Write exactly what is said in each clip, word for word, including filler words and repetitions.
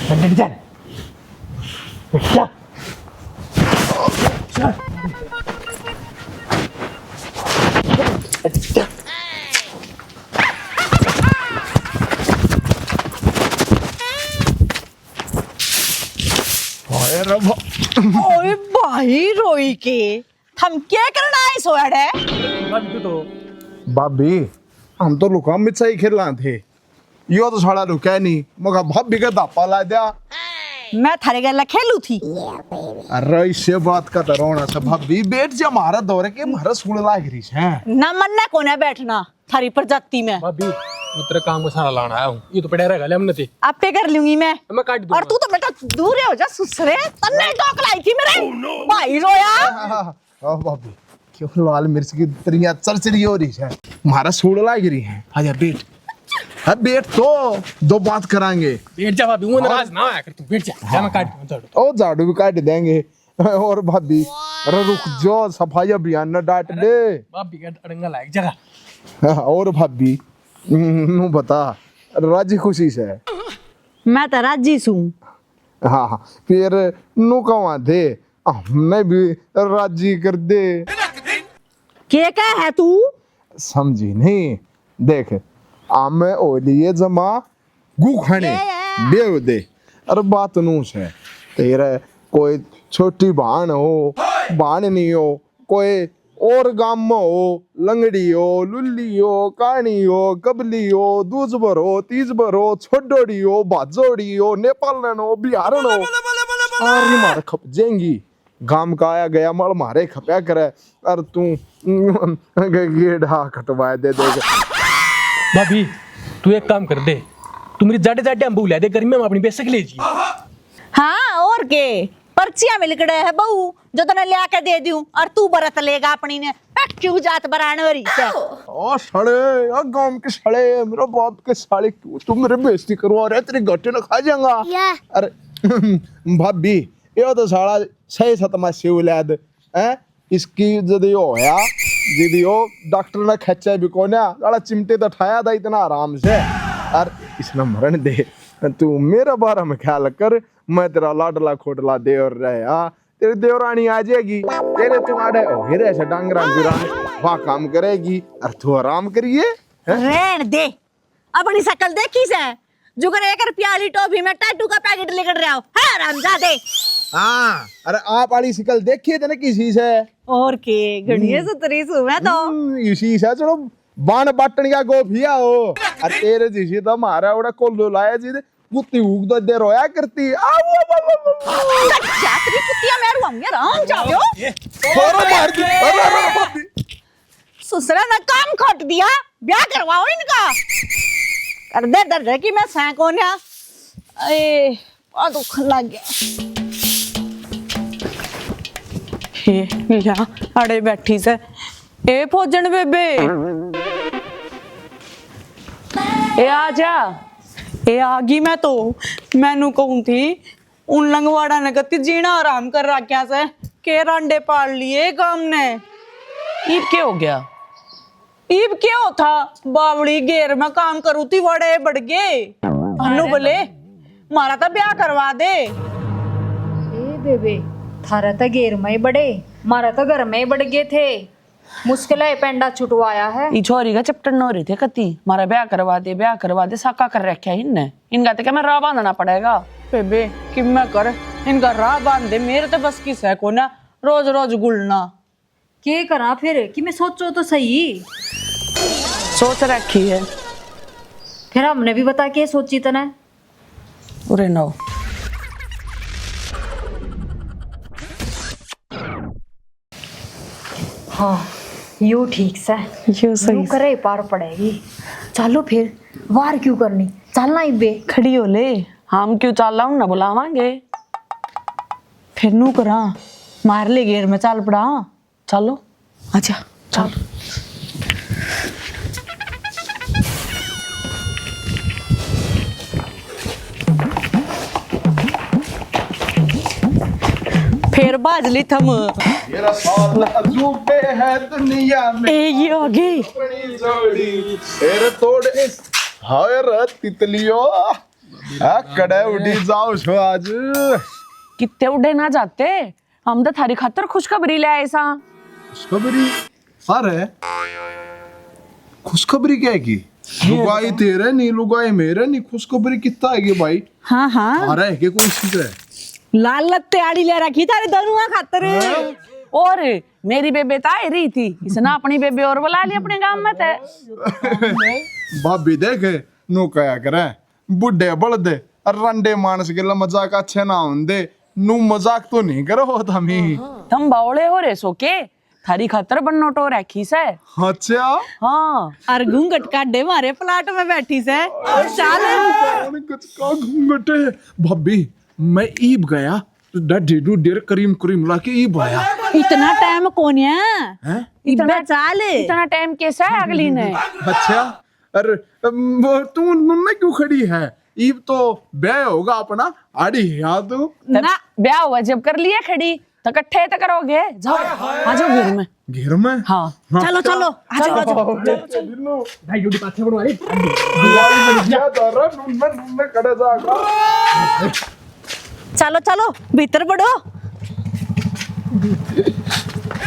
चल, चल, चल। चल। चल। हाय रे भा- ओए भाई रोई के, थम के करना है सोयाड़े? भाभी, तू तो भाभी, हम तो लुका मिर्चा ही खेलना थे। यो तो साला रुका नहीं, मगा भाभी का धापा ला दिया। मैं थारे गैल खेलू थी। अरे, इसे बात का तो रोना से भाभी, बैठ जा, म्हारा दौरे के, म्हारा सूल लाग रही है। ना, मन्ने कोने बैठना, थारी प्रजाति में। भाभी, मैं तेरे काम का सारा लाना आया हूँ, ये तो पड़ा रहेगा, ले हमने ते। आपे कर लूंगी मैं। मैं काट दूंगा। और तू तो बेटा दूर हो जा, सुसरे, तन्ने टोक लाई थी मेरे। भाई रोया। हाँ, हाँ, हाँ। ओ भाभी, क्यों लाल मिर्च की तरियां चरचरी हो रही है? म्हारा सूल लाग रही है। आजा बैठ। हाँ, बैठ तो दो बात करांगे। बैठ जा भाभी, वो नाराज ना होया कर, तू बैठ जा। जा, मैं काट दूंगा झाड़ू। ओ, झाड़ू भी काट देंगे। और भाभी, अरे रुक जाओ, सफाई अभियान न डांट दे। भाभी का अड़ंगा लायक जगह। हाँ, और भाभी, नू बता, राजी खुशी से? मैं तो राजी सूं। हाँ, हाँ, फिर नू कहवा दे, हमने भी राजी कर दे। के कह है तू? समझी नहीं। देख, हम ओ लिए जमा गू खाने, ये, ये। बेव दे। अरे बात नू से, तेरे कोई छोटी भाण हो, भाण नहीं हो, कोई और गाम में हो, लंगड़ी हो, लुल्ली हो, काणी हो, कबली हो, दूज भर हो, तीज भर हो, छोडोड़ी हो, भाजोड़ी हो, नेपालन हो, बिहारन हो, सारी मार खप जाएंगी। गाम का आया गया मल म्हारे खपया करे, और तू गेढ़ा कटवा दे देगा। भाभी, तू एक काम कर दे, तू मेरी जाडे जाडे हम बुला दे, गर्मी में अपनी बेसक ले जी। हाँ, और के, पर्चियां में लिखड़े है बहू, जो तने लिया के दे दूं, और तू बरत लेगा अपनी ने। क्यों जात बरान हो रही है? ओ साले, आ गांव के साले, मेरा बाप के साले, क्यों तू मेरी बेइज्जती करवा रहा है? तेरे गट्टे ना खा जाऊंगा। या। अरे भाभी, यो तो साला सही सतमा से औलाद है। इसकी जदी होया, जदी हो डॉक्टर ने खेचा भी कोन्या, साला चिमटे तो ठाया था इतना आराम से। और इसने मरण दे, तू मेरा बारे में ख्याल कर, मैं तेरा लाडला खोडला देवर रहा। तेरी देवरानी आ जाएगी, तेरे तुम्हारे हो ही रहे से डांगरा बिरान, वहाँ काम करेगी और तू आराम करिए। रहन दे, अपनी शकल देखी से, जुगर एक रुपया वाली टॉफी में टैटू का पैकेट लेकर रहा हो, है हरामजादे। हाँ, अरे आप वाली शकल देखिए थे ना किसी से। और के, घड़िए हम्म। सुतरी सु मैं तो। हम्म, इसी से चलो बाण बाटन का गोफिया हो। अरे तेरे जिसी तो मारा उड़ा कोल्लो लाया जी, गुत्ती उग दे दे रोया करती। आ, वो, वो, वो, वो। क्या तेरी कुत्तियां मैं रुआऊंगी, हरामजादे हो। ये। मारो मार दी। अरे, अरे, अरे, भाभी। ससुरा ने काम खोट दिया, ब्याह करवाओ इनका। कर दे दर्द की मैं सै कोन्या। ए, आ दुख लग गया। हे, या अड़े बैठी से। ए फौजन बेबे, ए आ जा। ए आ गई मैं तो। मैनू कहूं थी, उन लंगवाड़ा ने कत्ती जीना आराम कर रख्या से, के रांडे पाड़ लिए काम ने। इब के हो गया? इब के हो था? बावड़ी घेर में काम करू थी, वड़े बढ़ गए। हनु बोले, मारा तो ब्याह करवा दे। ए बेबे, थारा तो घेर में ही बड़े, मारा तो घर में ही बढ़ गए थे। मुश्किल है पेंडा छुटवाया है। ई छोरी का चपटन हो रही थे कती, मारा ब्याह करवा दे, ब्याह करवा दे, साका कर रख्या है इनने। इनका तो क्या मैं राह बांधना पड़ेगा। बेबे, कि मैं कर, इनका राह बांध दे, मेरे तो बस की सै कोना, रोज रोज गुलना। के करा फिर, कि मैं सोचो तो सही। सोच रखी है। फिर हमने भी बता के सोची तने। उरे नौ। हाँ, यू ठीक से। यू सही यू से। करे पार पड़ेगी। चलो फिर, वार क्यों करनी? चलना ही बे। खड़ी हो ले। हम क्यों चाल रहा हूँ ना बुलावांगे। फिर नू करा, मार ले घेर में चाल पड़ा। चलो। अच्छा, चल। फिर बाज ली थम। तेरा साल अजूबे है दुनिया में। ए, ये आ गई। अपनी जोड़ी फिर तोड़े। हाय रे तितलियों। आ, कड़े उड़ी जाओ छो आज। कित्ते उड़े ना जाते, हम तो थारी खातर खुशखबरी ले आए सा। खुशखबरी? अरे, खुशखबरी क्या है की? लुगाई तेरे नहीं, लुगाई मेरे नहीं, खुशखबरी कितना है ये भाई? हाँ, हाँ। अरे, के कोई चीज है? लाल लत्ते आड़ी ले रखी थारे दोनों खातर। हैं? और मेरी बेबे तो आ ही रही थी, इसने अपनी बेबे और बुला ली अपने गांव में ते। भाभी देख, नू कहा करे, बूढ़े बलद और रंडे मानस गेला मजाक अच्छे ना होंदे। नू मजाक तो नहीं करो हो तमी। तुम बावले हो रे सो के? थारी खातर बन्नो टो रखी से। अच्छा। हाँ। और घूंघट काढे मारे प्लाट में बैठी से। और चाल। कौन गचका घूंघट है? भाभी, मैं ईब गया, डाढी डूढी करीम करीम लाके ईब आया। इतना टाइम कोन्या। हैं? इतना इतना चाल। इतना टाइम कैसा है अगली ने? अच्छा, अरे, अम, वो तू नुन्ने क्यों खड़ी है? ईब तो ब्याह होगा अपना, आड़ी है तू। ना, ब्याह हुआ जब कर लिया खड़ी, तो इकट्ठे तो करोगे। जाओ, आ जाओ घर में। घर में? हाँ। हाँ। चलो, चलो, आ जाओ, आ जाओ। चलो, चलो। भाई, ड्यूटी पाछे बढ़वा ले। क्या जा रहा? नुन्ने, नुन्ने खड़े जाकर। चलो, चलो, भीतर बढ़ो।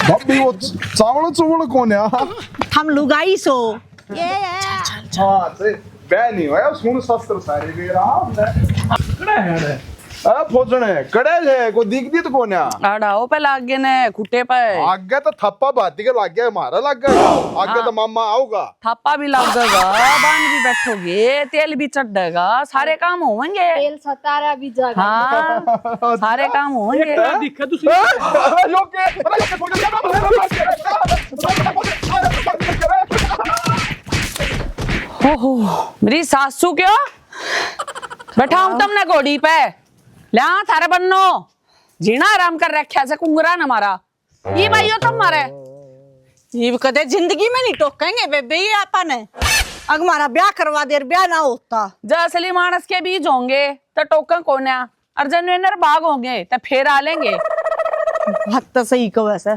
भाभी, वो चावल चुवल कौन है? हम लुगाई सो। ये है। हाँ, ते बह नहीं होया, सुन शस्त्र सारे दे रहा हमने। कड़ा है रे? आ, फौजने, कड़े है, कोई दिख दी तो कौन है? आड़ाओ पे लाग गए ने, खुटे पे। आगे तो थप्पा भाती के लाग गया, मारा लाग गया। आगे हाँ। तो मामा आओगा। थापा भी लगेगा, बांध भी बैठोगे, तेल भी चढ़ेगा, सारे काम होंगे। तेल सतारा भी जागा। हाँ, सारे काम होंगे। एक तरह दिखे दूसरी। ए, ए, यो के, अरे, यो के, थोड़ी देर में ओहो, मेरी सासू क्यों? बैठाऊं तुमने घोड़ी पे? ल्या थारे बन्नो, जीना आराम कर रख्या से कुंगरा न मारा। ये भाइयों तो मारे। ये कदे जिंदगी में नहीं टोकेंगे बेबे, ये आपा ने। अग मारा ब्याह करवा दे, ब्याह ना होता। जो असली मानस के बीज होंगे, तो टोका कोन्या, और जब इन्हें भाग होंगे, तो फिर आ लेंगे। बात तो सही कहो वैसे।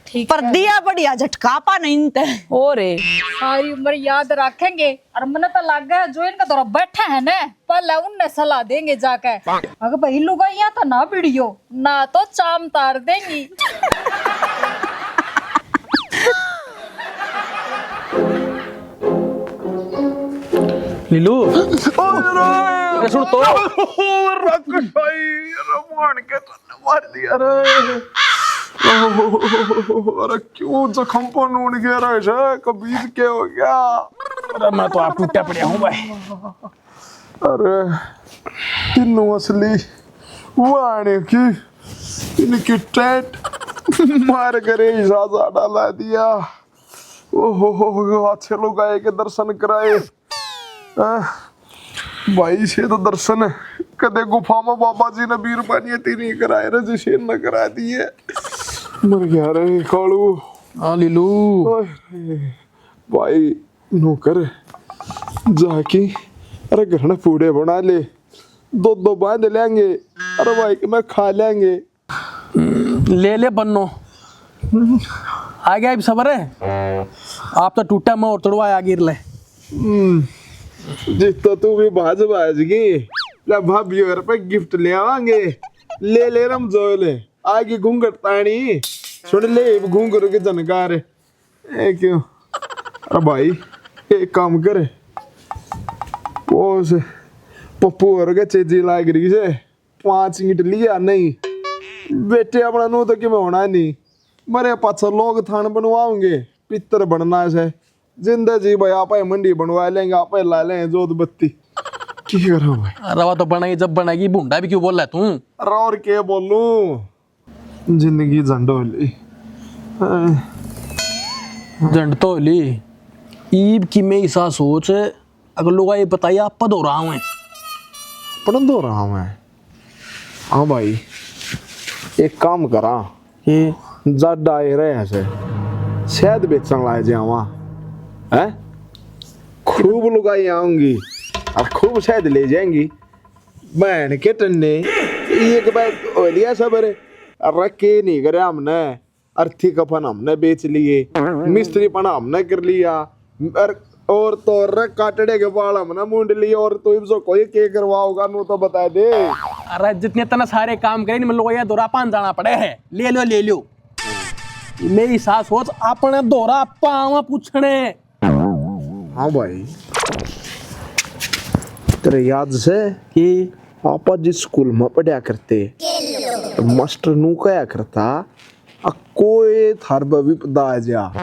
ठीक पर है। दिया बढ़िया झटका पा नहीं ते। ओ रे। सारी उम्र याद रखेंगे। और मने तो लागे जो इनका दौरा बैठा है ना, पहले उनने सलाह देंगे जाके। अगर भाई लुगाइयां तो ना भिड़ियो, ना तो चाम तार देंगी। लीलू, अरे, अरे सुन तो। राक्षस भाई, अरे मान के मार दिया रे। अरे क्यों जख्म पर नून गिरा है, कबीर के हो गया? अरे मैं तो आप टूटा पड़ा हूँ भाई। अरे तीनों असली वाणी की इनकी टेट मार करे ही साजा डाला दिया। ओहो हो, अच्छे लोग आए के दर्शन कराए। आह, भाई से तो दर्शन कदे गुफा में बाबा जी ने बीरबानी ती नहीं कराए रे, जिसे न करा दिए। मर गया रे कालू। हाँ लीलू। ओए रे, भाई नौकर जाके अरे घर ने पूड़े बना ले, दो दो बांध लेंगे। अरे भाई मैं खा लेंगे। ले ले बन्नो, आ गया इब सबर है। आप तो टूटा मैं और तोड़वा आ गिर ले। हम्म, जिस तो तू भी भाज भाज गई। ले भाभी और पे गिफ्ट ले आवांगे। ले ले रमजोल, आगे घूंघट ताणी। सुन ले इब घूंघट के झनकार। ए क्यों? अरे भाई, एक काम कर, वो उस पप्पू और के चेजी लाग रही से। पांच ईंट लिया नहीं। बेटे अपना नू तो किमें होना नहीं। मरे पाछे लोग थान बनवाओगे, पितर बनना से। जिंदा जी भाई, आप ही मंडी बनवा लेंगे, आप ही ला लेंगे जोत बत्ती। की करा भाई? रवा तो बनाई, जब बनाएगी, भूंडा भी क्यों बोल रहा है तू? अरे और के बोलूं, जिंदगी झंड हो ली। झंड तो हो ली। ईब की मैं ऐसा सोच, अगर लोग ये बताइए, आप पद हो रहा हूँ। पढ़न दो रहा हूँ। हाँ भाई, एक काम करा। ये जाडा आए रहे हैं से, शहद बेचण लाए जावा। हैं? खूब लुगाई आऊंगी और खूब शहद ले जाएंगी। बहन के टन्ने, एक बार हो लिया सबर, रखे नहीं करे हमने। अर्थी कफन हमने बेच लिए, मिस्त्री पना हमने कर लिया, और और तो रे काटड़े के बाल हमने मुंड लिए, और तू इब जो कोई के करवाओगा, नु तो बता दे। अरे जितने तने सारे काम करे, मतलब ये दोरा पान जाना पड़े है, ले लो, ले लो। मेरी सास सोच, अपने दोरा पावा पूछने। हाँ भाई, तेरे याद से कि आपा जिस स्कूल में पढ़या करते, तो मास्टर नू कहा करता, "आ कोई थार पे विपदा आ जा,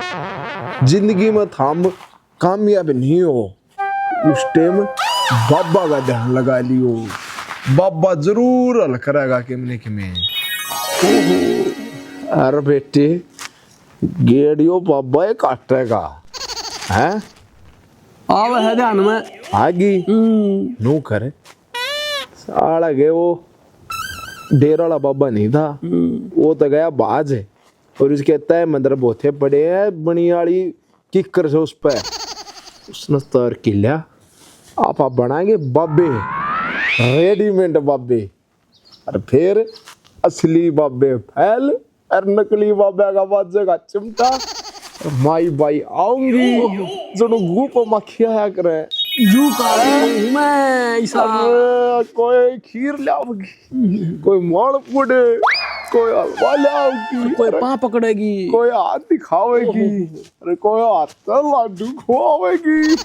जिंदगी में थाम कामयाब नहीं हो, उस टाइम बाबा का ध्यान लगा लियो, बाबा जरूर हल करेगा किमने किमे।" अरे बेटे, गेड़ियो बाबा ही काटेगा, हैं? आवे है ध्यान में। आगी? हम्म। नू करे। साला के वो डेरा वाला बाबा नहीं था, हम्म। वो तो गया बाज, और उसके तय मंदिर बोथे पड़े हैं बनी वाली किकर से उस पे। उसने स्तर किल्या, आपा बनाएंगे बाबे, रेडीमेड बाबे। और फिर असली बाबे फैल और नकली बाबे का बाजेगा चिमटा। और माई बाई आऊंगी, जणु गूप मक्खी आया करे। यू काले हूँ मैं, ऐसा। अरे, कोई खीर लाओगी, कोई मालपुड़े, कोई हलवा लाओगी, कोई अरे, पाँव पकड़ेगी। कोई हाथ दिखावेगी, ओहो। अरे, कोई हाथ का लाडू खुआवेगी।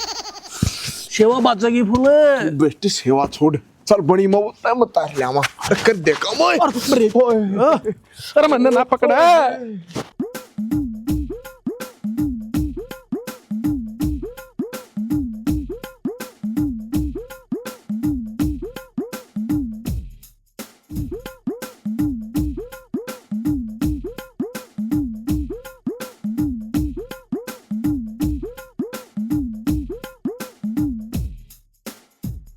सेवा बाजेगी फुल। बेटी, सेवा छोड़, चल बनी मैं वो तय मतार लावा। अरे, कर देखा मैं। अरे, अरे। ओए। अरे, मन्ने ना पकड़ा।